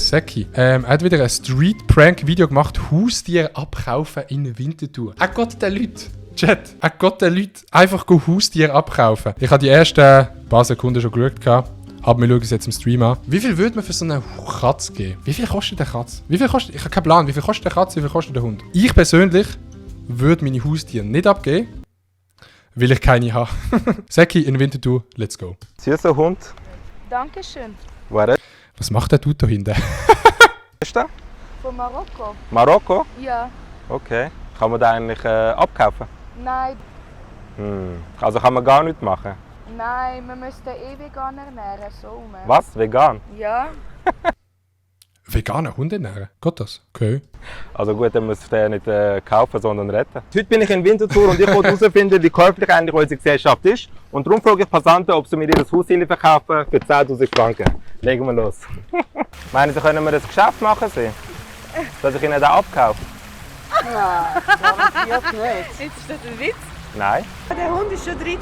Seki. Er hat wieder ein Street-Prank-Video gemacht, Haustiere abkaufen in Winterthur. Er geht den Leuten, Chat, er geht den Leuten einfach Haustiere abkaufen. Ich habe die ersten paar Sekunden schon geschaut. Aber wir schauen es jetzt im Stream an. Wie viel würde man für so eine Katze geben? Wie viel kostet eine Katze? Ich habe keinen Plan. Wie viel kostet eine Katze? Wie viel kostet der Hund? Ich persönlich würde meine Haustiere nicht abgeben, weil ich keine habe. Seki in Winterthur, let's go. Süßer Hund. Dankeschön. Was macht der Dude da hinten? Ist der? Von Marokko? Marokko? Ja. Okay. Kann man den eigentlich abkaufen? Nein, Also kann man gar nichts machen? nein, wir müssen vegan ernähren, so rum. Was? Vegan? Ja. Veganer Hund ernähren? Geht das? Okay. Also gut, dann muss ich den nicht kaufen, sondern retten. Heute bin ich in Winterthur und ich wollte herausfinden, wie käuflich eigentlich unsere Gesellschaft ist. Und darum frage ich Passanten, ob sie mir ihr Haus verkaufen für 10'000 Franken. Legen wir los. Meinen Sie, können wir das Geschäft machen? Dass ich Ihnen den abkaufe? Nein, garantiert nicht. Jetzt ist das ein Witz. Nein. Der Hund ist schon 13.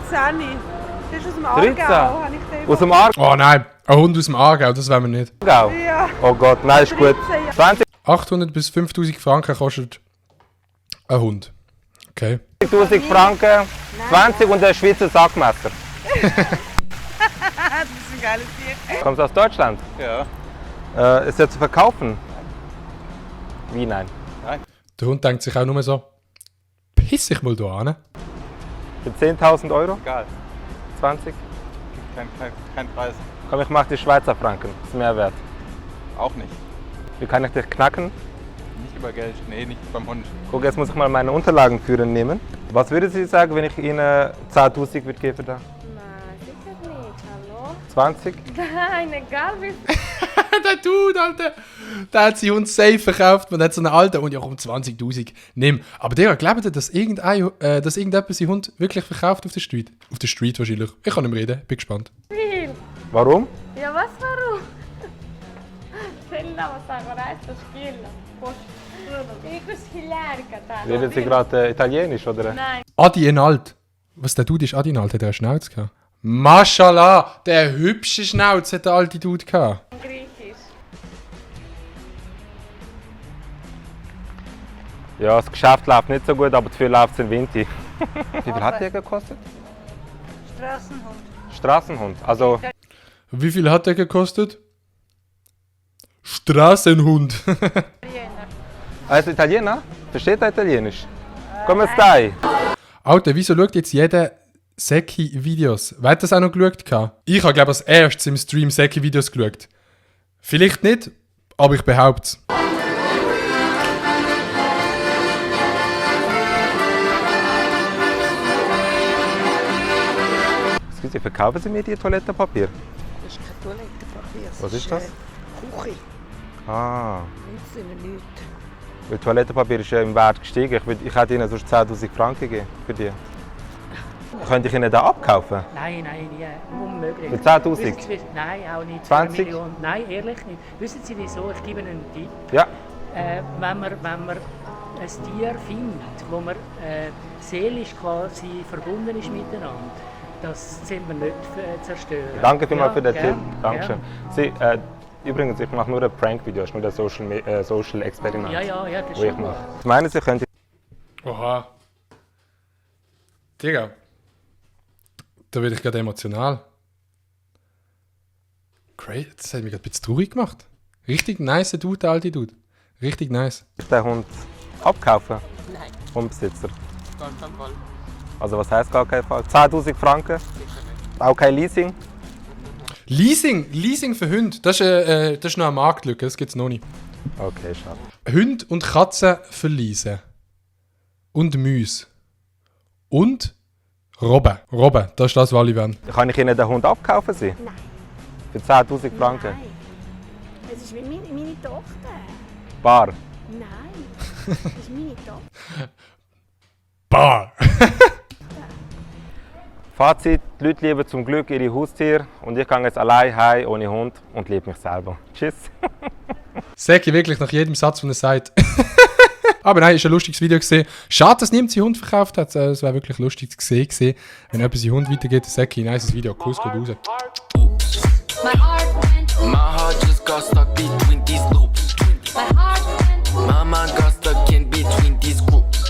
Der ist aus dem 13? Aargau, habe ich den Aus dem Aargau? Oh nein, ein Hund aus dem Aargau, das wollen wir nicht. Ja. Oh Gott, nein, ist gut. 20'000 800 bis 5000 Franken kostet ein Hund. Okay. Franken, 20 und ein Schweizer Sackmesser. Das ist ein geiles Tier. Kommst du aus Deutschland? Ja. Ist er zu verkaufen? Wie nein? Der Hund denkt sich auch nur so, piss ich mal da an. Für 10.000 Euro? Egal. 20? Kein Preis. Komm, ich mach die Schweizer Franken. Ist mehr wert. Auch nicht. Wie kann ich dich knacken? Nicht über Geld. Nee, nicht beim Hund. Guck, jetzt muss ich mal meine Unterlagen führen nehmen. Was würden Sie sagen, wenn ich Ihnen 10'000 würde geben da? Nein, sicher nicht, hallo? 20? Nein, egal wie viel. Der Dude, Alter, der hat seinen Hund safe verkauft. Man hat so einen alten Hund, ja komm, 20'000, nimm. Aber der glaubt ihr, dass irgendjemand seinen Hund wirklich verkauft auf der Street? Auf der Street wahrscheinlich. Ich kann nicht mehr reden, bin gespannt. Viel. Warum? Ja, was, warum? Stella, was heißt das Spiel? Reden Sie gerade Italienisch, oder? Nein. Adi Enalt. Was, der Dude ist Adi Enalt? Hat er eine Schnauze gehabt? Maschallah, der hübsche Schnauz hat der alte Dude gehabt. Griechisch. Ja, das Geschäft läuft nicht so gut, aber dafür läuft es in Winter. Wie viel hat der gekostet? Straßenhund. Straßenhund. Also, Wie viel hat der gekostet? Straßenhund. als Italiener? Versteht er Italienisch? Come stai? Alter, wieso schaut jetzt jeder Seki-Videos? Wer hat das auch noch geschaut? Ich habe, glaube ich, als erstes im Stream Seki-Videos geschaut. Vielleicht nicht, aber ich behaupte es. Excuse, verkaufen Sie mir die Toilettenpapier? Das ist kein Toilettenpapier. Was ist das? Küche. Ah, Nichts sind nichts. weil Toilettenpapier ist ja im Wert gestiegen. Ich hätte Ihnen sonst 10'000 Franken gegeben für die. Könnte ich Ihnen da abkaufen? Nein, nie. Unmöglich. Für 10'000? Wissen Sie, nein, auch nicht. 20? Für eine Million. Nein, ehrlich nicht. Wissen Sie wieso? Ich gebe Ihnen einen Tipp. Ja. Wenn man ein Tier findet, wo man seelisch quasi verbunden ist miteinander, das sollen wir nicht zerstören. Danke vielmals für den gern, Tipp. Dankeschön. Sie, übrigens, ich mache nur ein Prank-Video, ist nur ein Social-Experiment. Ja, das wo ich schon. mache. Ich meine, Sie könnten... Oha. Digga. Da werde ich gerade emotional. Great, das hat mich gerade ein bisschen traurig gemacht. Richtig nice Dude, der alte Dude. Richtig nice. den Hund abkaufen? Nein. HundeBesitzer. Gar kein Fall. Also was heisst gar kein Fall? 10'000 Franken? Auch kein Leasing? Leasing für Hunde, das ist noch eine Marktlücke, das gibt es noch nicht. Okay, schade. Hunde und Katzen verleisen. Und Mäuse. Und Robben. Robben, das ist das, was alle wollen. Kann ich Ihnen den Hund abkaufen? Sie? Nein. Für 10'000 Franken? Nein. Es ist wie meine Tochter. Bar? Nein. Es ist meine Tochter. Bar! Fazit, die Leute lieben zum Glück ihre Haustiere und ich gehe jetzt allein heim ohne Hund und liebe mich selber. Tschüss. Sag ich wirklich nach jedem Satz, den er sagt. Aber nein, ist ein lustiges Video gesehen. Schade, dass niemand seinen Hund verkauft hat. Es wäre wirklich lustig zu sehen. Wenn jemand seinen Hund weitergeht, sag ich, nice Video. Kuss geht raus. My heart went. My heart just